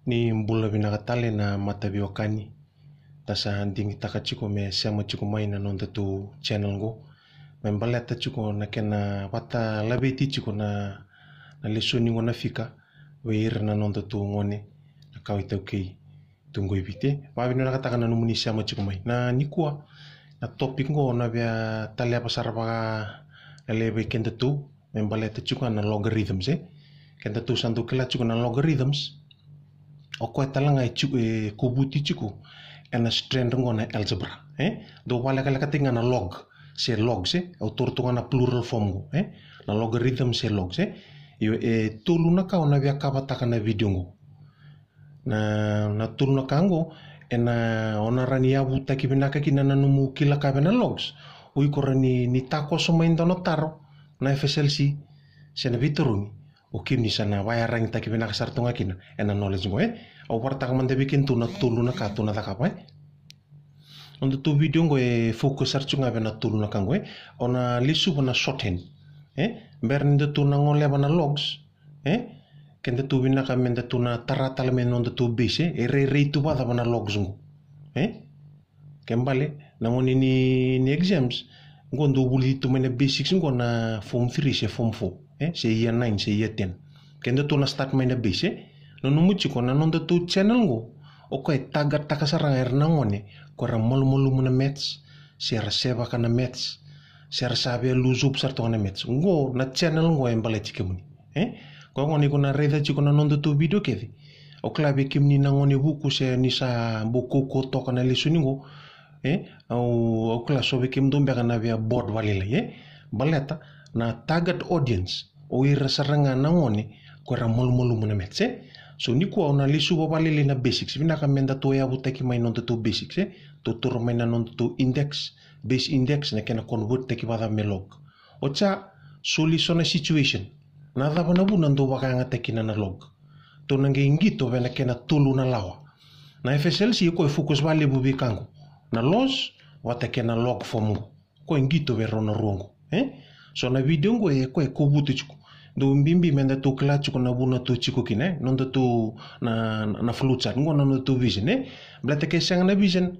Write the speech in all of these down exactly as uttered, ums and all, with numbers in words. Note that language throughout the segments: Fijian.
Ni bula vinaka tale na mataveiwekani. Da sa digitaka tiko me sema tiko mai na nodatou channel qo me baleta tiko na kena vata laveti tiko na, na lesoni qo na fika vei ira na nodatou gone na kawa iTaukei tu qo i Viti. Vakavinakataka na nomuni sema tiko mai. Na nikua na topic qo na via taleva sara vaka na lewe vei kedatou me baleta tiko na logarithms, e. Kedatou sa dau kila tiko na logarithms. O koya tale ga e tiko, e kovuti tiko ena strand qo na algebra, e. Dau vakalekalekataki ga na log se logs, e. Au taura tu ga na plural form qo, e. Na logarithm se logs, e. Io, e tolu na ka o na via kavataka na video qo. Na, na tolu na ka qo ena, o na rawa ni yavutaki vinaka kina na nomu kila ka vei na logs. O iko rawa ni, ni takoso mai dua na taro na F S L C se na veitarogi, o kemuni sa na vakaiyaragitaki vinaka sara tu ga kina ena knowledge qo, e. Au vakaraitaka mada vei kedatou na tolu na ka tou na cakava, e. Nodatou video qo e focus sara tu ga vei na tolu na ka qo, e. O na lesuva na shorthand, e. Bera ni datou na goleva na logs, e, kedatou vinaka me datou na tara tale mai na nodatou base, e. E rairai tu vakacava na logs qo, e. Ke bale na gauna ni, ni exams qo dau vulici tu mai na basics qo na form three se form four, e, se year nine se year ten. Kedatou na start mai na base, e. Na nomu tiko na nodatou channel qo, o koya e targettaka sara ga era na gone ko era malumalumu na maths se era sevaka na maths se era sa via lose hope sara tu ga na maths. Qo na channel qo e baleti kemuni, e. Koya gona iko na raica tiko na nodatou video kece. Au kila vei kemuni na gone vuku se ni sa bau kaukauwa toka na lesoni qo, e, au, au kila so vei kemudou beka na via bored vakalailai, e. Baleta na target audience o ira sara ga na gone ko era malumalumu na maths, e. So nikua au na lesuva vakalailai na basics, vinaka me datou yavutaki mai nodatou basics, e. Tou taura mai na nodatou index, base index, na kena converttaki vakacava me log. Oti ya, soli so na situation. Na cava na vuna dau vakayagataki kina na log? Tou na qai qito vei na kena tolu na lawa. Na F S L C e koya e focus vakalevu vei ka qo, na laws vata kei na log form qo. Koya e qito vei rau na rua qo, e. So na video qo e koya e kovuta tiko. Dau bibi me datou kila tiko na vuna tou tiko kina, e, nodatou na, na, na flowchart qo na nodatou vision, e. Baleta ke sega na vision,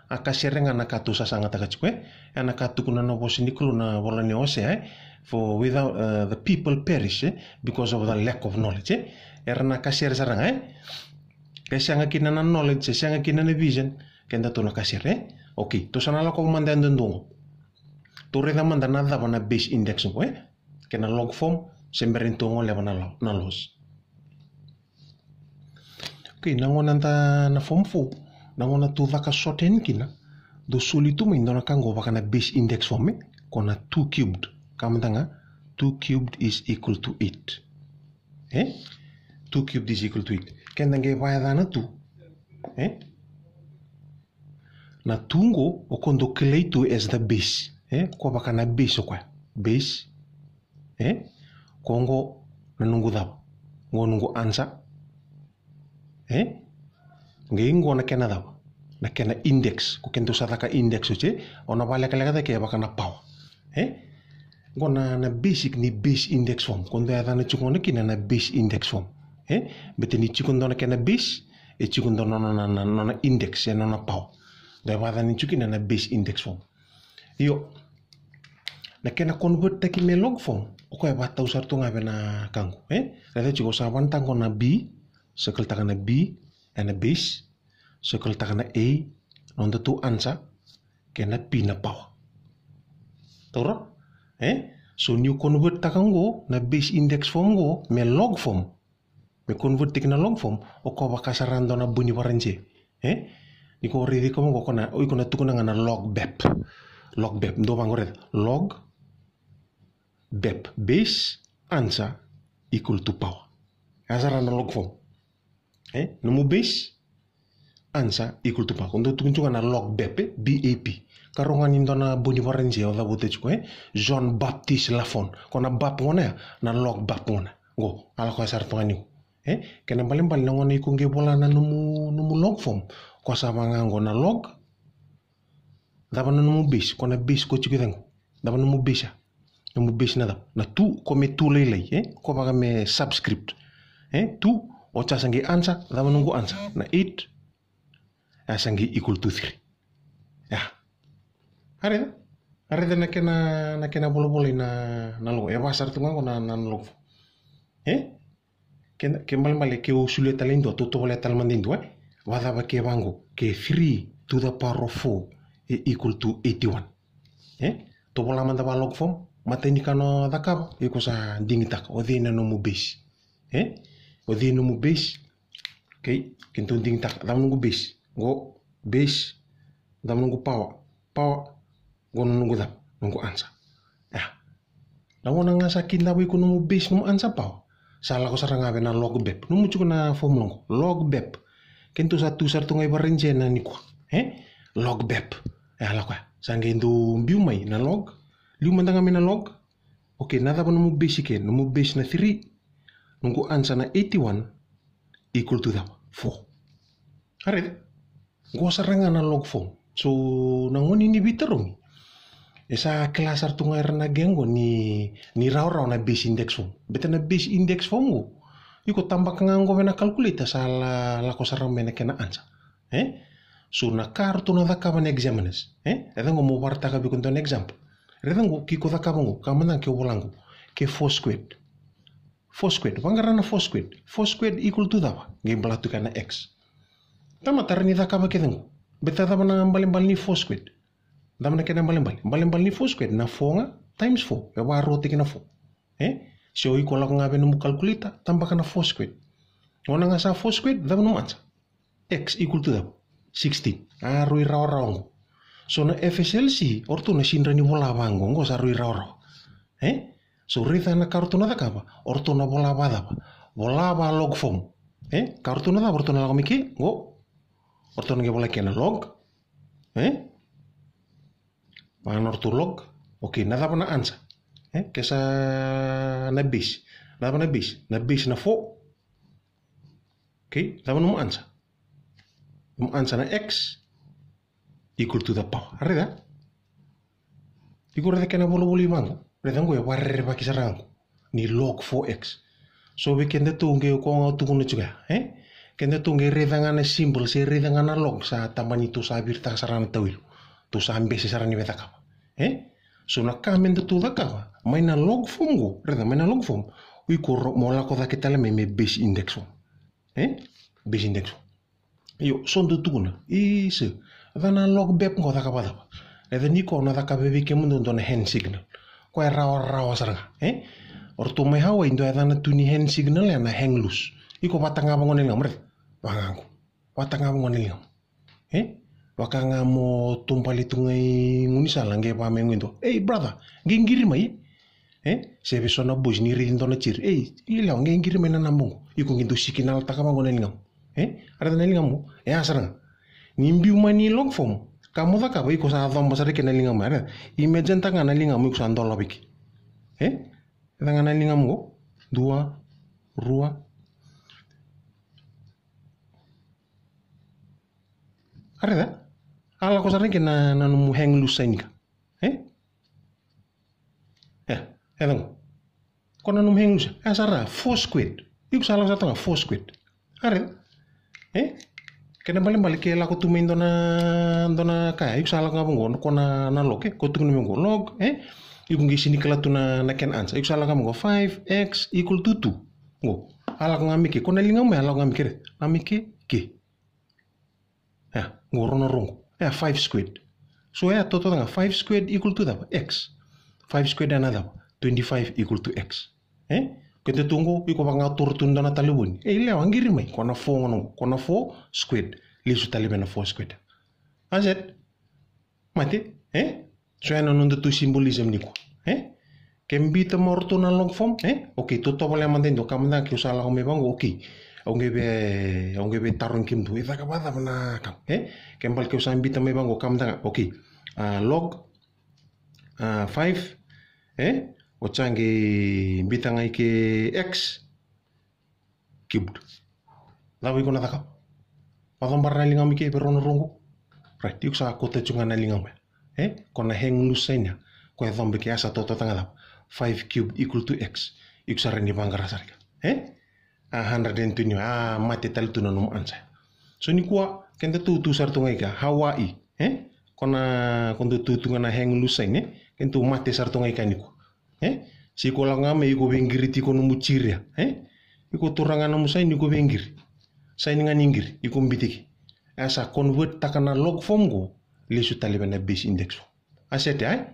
a kasere ga na ka tou sasagataka tiko, e. E na ka tukuna na vosa ni Kalou na vola ni Osea, e. For without, uh, the people perish, e, because of the lack of knowledge, e. Era na kasere sara ga, e. Ke sega kina na knowledge, e sega kina na vision, kedatou na kasere, e. Okay, tou sa na lako mada e dodonu qo. Tou raica mada na cava na base index qo, e. Kei na log form, se bera ni tou goleva na law, na laws. Okay, na gauna da na form four, na gauna tou caka shorthand kina, dou soli tu mai dua na ka qo vaka na base index form, e, ko na two cubed. Ka mada ga, two cubed is equal to eight. E? Two cubed is equal to eight. Keda qai vakayacana two, e? Na two qo, o koya dou kilai tu as the base, e? Ko vaka na base o koya. Base, e? Ko qo na noqu cava? Qo noqu answer, e? Qai qo na kena cava? Na kena index. Ko keda sa caka index oti, e? O na vakalekaleka cake vaka na power, e? Qo na, na basic ni base index form. Ko dou yacana tiko qo na kina na base index form, e? Bete ni tiko dua na kena base, e tiko dua na nona, na, na, nona index, e nona power. Dou yacana tiko kina na base index form. Io, na kena converttaki me log form, o koya e vakatau sara tu ga vei na ka qo, e? Raica tiko, sa vanataka qo na B, circle-taka na B ena base, circle-taka na A, nodatou answer, kei na P na power. Taura? E? So niu converttaka qo na base index form qo me log form, me converttaki na log form, o koya vaka sara dua na boni varanise. E? Ni ko raici koya qo, ko na, o iko na tukuna ga na log bep. Log bep, dou vaqo raica. Log bep, base answer equal to power. Ya sara na log form. E? Nomu base answer equal to power. Ko dou tukuna tiko ga na log bep, e? B A P. Karua ga ni dua na boni varanise o cavuta tiko, e? Jean Baptiste Lafont. Ko na bap gona ya, na log bap gona. Qo, a lako ya sara tu ga ni qo. E? Kena ibalebale na gauna iko qai vola na nomu, nomu log form, ko sa vaqo na log. Cava na nomu base? Ko na base ko tiko i cake qo. Cava na nomu base ya? Nomu base na cava? Na two, ko me two lailai, e? Ko vaka me subscript, e? Two, Oti sa qai answer, cava noqu answer? Na eight. Ia sa qai equal to three. Ia. A raica? A raica na kena, na kena volavolai na, na log. E va sara tu ga qo na, na log form. E? Ke, ke balebale ke o solia tale e dua, totovolea tale mada e dua, e? Vacava ke vaqo, ke three to the power of four e equal to eighty-one. E? Tovola mada va log form, matai ni ka o cakava, iko sa digitaka, o cei na nomu base. E? O cei nomu base. Okay, keitou digitaka, cava noqu base. Qo, base, cava noqu power. Power, qo na noqu cava, noqu answer. Ia. Na gauna ga sa kidava iko nomu base, nomu answer power, sa lako sara ga vei na log bep. Nomu tiko na formula qo, log bep. Keitou sa tu sara tu ga i Varanise nikua. E? Log bep. Ia, lako ya. Sa qai dau biu mai na log. Liu mada ga mai na log. Okay, na cava nomu base ke? Nomu base na three. Noqu answer na eighty-one equal to cava? Four. A raica? Qo sara ga na log form. So, na gone ni veitarogi, e sa kila sara tu ga era na qai qo ni, ni rawarawa na base index form. Baleta na base index form qo, iko tabaka ga qo vei na calculator, sa la, lako sara mai na kena answer. E? So, na ka ratou na cakava na examiners. E? E ca qo meu vakaraitaka vei iko e dua na example. Raica qo, ke iko cakava qo, ka mada ke o vola qo, ke four squared. Four squared, vaqara na four squared. Four squared equal to cava? Qai bala tu kina na x. Tamata, rawa ni cakava kece qo. Baleta cava na balebale ni four squared? Cava na kena balebale? Balebale ni four squared na four ga times four. E vakarotaki na four. E? So iko lako ga vei nomu calculator, tabaka na four squared. Gauna ga sa four squared, cava nomu answer? X equal to cava? Sixteen. A rui rawarawa qo. So na F S L C, o ratou na sega ni vola vaqo, qo sa rui rawarawa. E? So raica na ka ratou na cakava, o ratou na vola vacava? Vola va log form. E? Ka ratou na cava, o ratou na lako mai ke qo. O ratou na qai vola kina na log. E? Vaka na ratou log. Okay, na cava na answer? E? Ke sa na base. Na cava na base? Na base na four. Okay, cava nomu answer? Nomu answer na x equal to the power. Raica? Iko raica kena volavolai vaqo. Raica qo e vakarerevaki sara qo. Ni log four x. So vei kedatou qai, ko ga tukuna tiko ya, e? Kedatou qai raica ga na symbol, se raica ga na log, sa tabani tou sa viritaka sara na tauwilo. Tou sa bese sara ni via cakava. E? So na ka me datou cakava mai na log form qo, raica mai na log form, o iko mo lako cake tale mai me base index form. E? Base index form. Io, so dou tukuna, isa, cava na log bep qo, cakava cava? Raica ni ko na cakava vei kemudou dua na hand signal. Ko e rawarawa sara ga, e? O ratou mai Hawaii dua e yacana tu ni hand signal ya na hang loose. Iko vata ga vaqo na ligamu, raica? Vaqo. Vata ga vaqo na ligamu. E? Vaka ga mo tubali tu ga i gaunisala, qai vaka mai qo e dua, "Ei, brother, qai qiri mai." E? Se vei so na boys ni raici dua na cheer, "Ei, i lewa, qai qiri mai na naba qo." Iko qai dau sikinalataka vaqo na ligamu. E? A raica na ligamu, e a sara ga. Ni biu mai ni log form, ka mo cakava, iko sa coba sara kina na ligamu. A raica, imagine taka ga na ligamu, iko sa dolava i ke. E? Raica ga na ligamu qo, dua, rua. A raica? A lako sara ga kina na, na nomu hang loose sign ka. E? E, e cava qo? Ko na nomu hang loose. E sara, four squared. Iko sa lako sara tu ga four squared. A raica? E? Kena balebale ke lako tu mai dua na, dua na ka, iko sa lako ga vaqo, ko na, na log, e? Ko tukuna mai qo, log, e? Iko qai sega ni kila tu na, na kena answer. Iko sa lako ga vaqo, five x equal to two. Qo. A lako ga mai ke, ko na ligamu, a lako ga mai ke, raica? Ga mai ke, ke. E, qo rua na rua qo. E, five squared. So, e, totoka ga, five squared equal to cava? X. Five squared ya na cava? Twenty-five equal to x. E? Keda tu qo, iko vaka ga o toro tu dua na talevoni. "Ei, lewa, qiri mai." Ko na four qo, ko na four squared. Lesu tale mai na four squared. A set. Mate, e? So ya na nodatou symbolism nikua, e? Ke biuta mai o ratou na log form, e? Okay, totovolea mada e dua, ka mada ga ke au sa lako mai vaqo, okay. Au qai via, au qai via tarogi kemudou, e caka vakacava na ka, e? Ke bale ke au sa biuta mai vaqo, ka mada ga, okay. A, log, a, five, e? Oti sa qai biuta ga i ke x cubed. Cava iko na cakava? Vacobara na ligamu i ke vei rua na rua qo. Right, iko sa kauta tiko ga na ligamu ya. E? Ko na hang loose sign ya. Ko e coba i ke, a sa totoka ga cava? Five cubed equal to x. Iko sa rawa ni vaqara sara i ke. E? A hundred and twenty, a mate tale tu na nomu answer. So nikua, keda tu tu sara tu ga i ke, Hawaii, e? Ko na, ko dou tu tu ga na hang loose sign, e? Keda tu mate sara tu ga i ke nikua. E? Se iko lako ga mai iko veiqiri tiko nomu ciria, e? Iko turaga nomu sign iko veiqiri. Sign ga ni qiri, iko bitiki. E sa convert taka na log form qo, lesu tale vei na base index form. A set, ai?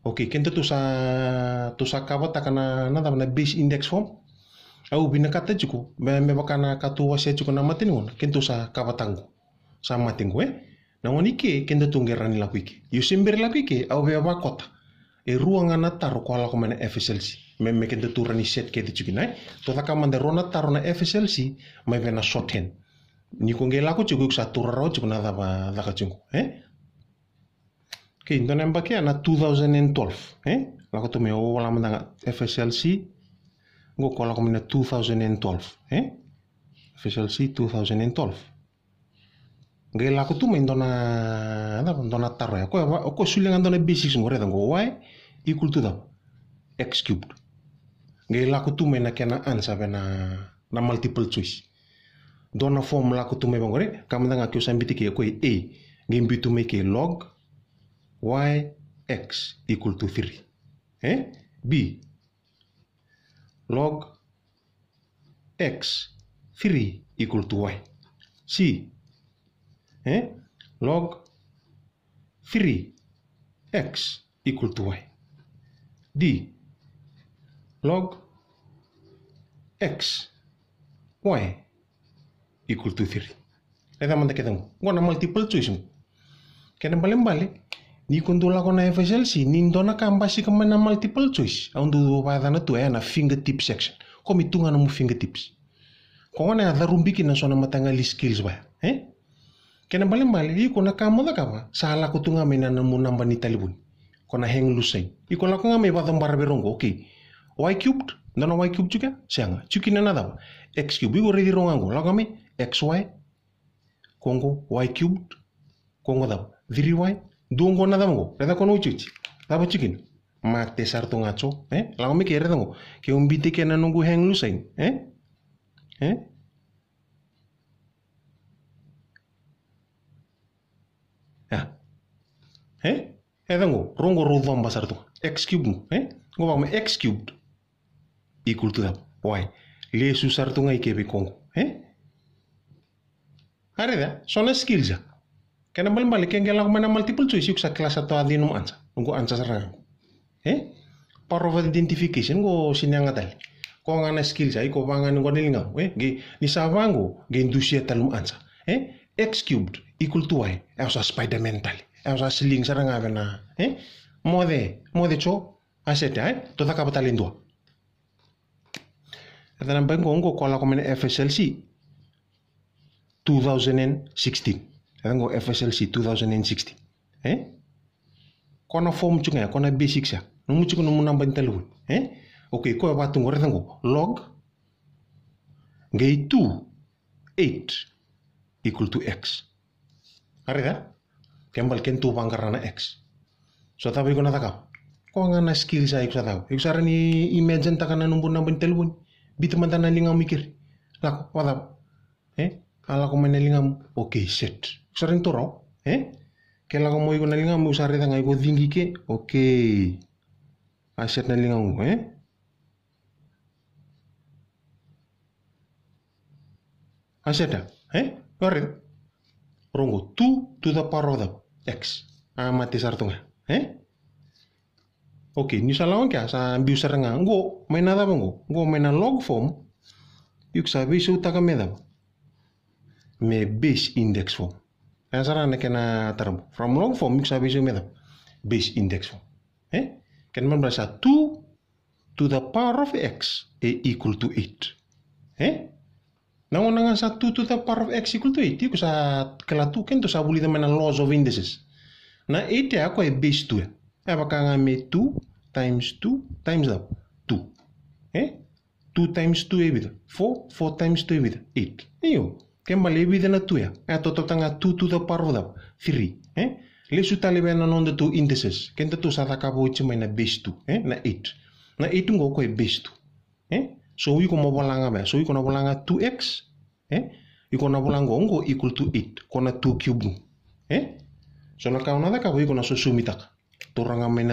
Okay, keda tu sa, tu sa kavataka na, na cava na base index form. Au vinakata tiko, me, me vaka na ka tu wasea tiko na mate ni gauna, keda tu sa kavataka qo. Sa mate qo, e? Na gauna i ke, keda tu qai rani lako i ke. Io se bera lako i ke, au via vakota. E rua ga na taro ko a lako mai na F S L C. Me, me keda tu rani set kece tiko kina, e? Tu caka mada rua na taro na F S L C, mai vei na shorthand. Ni ko qai lako tiko, iko sa tu rarawa tiko na cava, caka tiko, e? Okay, dua na yabaki ya na two thousand and twelve, e? Lako tu mai o wala mada ga F S L C, qo ko lako mai na two thousand and twelve, e? F S L C two thousand and twelve. Qai lako tu mai dua na, na, dua na taro ya. Ko, ko solia ga dua na basics qo, raica qo, y equal to the x cubed. Qai lako tu mai na kena answer vei na, na multiple choice. Dua na form lako tu mai vaqori, ka mada ga ke o sa bitiki ko i A, qai biu tu mai ke log y x equal to three. E? B, log x three equal to y. C, e? Log three x equal to y. D, log x y equal to three. Raica mada kece qo. Qo na multiple choice qo. Kena balebale, ni ko dou lako na F S L C, ni dua na ka basika mai na multiple choice, au dou vakayacana tu, e na fingertip section. Ko mai tu ga nomu fingertips. Ko gona ya carubi kina so na mataqali skills vaya, e? Kena balebale, iko na ka mo cakava, sa lako tu ga mai na nomu naba ni talevoni. Ko na hang loose sign. Iko lako ga mai vacobara vei rau qo, okay. Y cubed, dua na y cubed tiko ya? Sega. Tiko kina na cava? X cubed. Iko raici rau ga qo, lako ga mai, x y, ko qo, y cubed, ko qo cava? Three y, dua qo na cava qo? Raica ko na otioti. Cava tiko kina? Mate sara tu ga tso, e? Lako mai ke raica qo. Ke u biuta kina na noqu hang loose sign, e? E? Ya. E? E cava qo? Rau qo rau coba sara tu ga. X cubed qo, e? Qo vaka mai x cubed equal to cava? Y. Lesu sara tu ga i ke vei ko qo, e? A raica, so na skills ya. Kena balebale, ke qai lako mai na multiple choice, iko sa kila sa toa cei nomu answer. Noqu answer sara ga qo. E? Power of identification, qo sini yaga tale. Ko ga na skills ya, iko vaga ni qo na ligamu, e? Qai, ni sa va qo, qai dusia tale nomu answer. E? X cubed equal to y, e au sa Spiderman tale. E au sa sling sara ga vei na, e? Moce, moce tso, a set, e? Tou cakava tale e dua. E cava na bai qo, qo ko lako mai na F S L C two thousand and sixteen. E qo F S L C two thousand and sixteen. E? Ko na form tiko ga, ko na basics ya. Nomu tiko nomu naba ni talevoni. E? Okay, ko e vatu qo, raica qo. Log, qai two, eight equal to x. A raica? Kena bale kena tu vaqara na x. So cava iko na cakava? Ko ga na skills ya iko sa cakava. Iko sa rawa ni imagine taka na nomu naba ni talevoni. Biuta mada na ligamu i keri. Lako, vacava? E? A lako mai na ligamu. Okay, set. Iko sa rawa ni taura, e? Ke lako mai iko na ligamu, iko sa raica ga iko ciqi ke. Okay. A set na ligamu, e? A set, e? Io, raica. Rau qo, two to the power of the x. A mate sara tu ga, e? Okay, ni sa lako kea, sa biu sara ga. Qo, mai na cava qo? Qo mai na log form. Iko sa veisautaka me cava? Me base index form. E sara na kena tarabu. From log form, iko sa veisau me cava? Base index form. E? Kena balebale sa two to the power of x e equal to eight. E? Na gauna ga sa two to the power of x equal to eight, iko sa kila tu, kena tu sa vulica mai na laws of indices. Na eight ya ko e base two ya. E vaka ga me two times two times the two. E? Two times two e vica? Four. Four times two e vica? Eight. Io. Kena bale e vica na two ya? E totota ga two to the power of the three. E? Lesu tale vei na noda two indices. Keda tu sa cakava oti mai na base two. E? Na eight. Na eight qo ko e base two. E? So iko mo vola ga mai, so iko na vola ga two x, e? Iko na vola qo, qo equal to eight, ko na two cube qo, e? So na ka o na cakava, iko na sosomitaka. Taura ga mai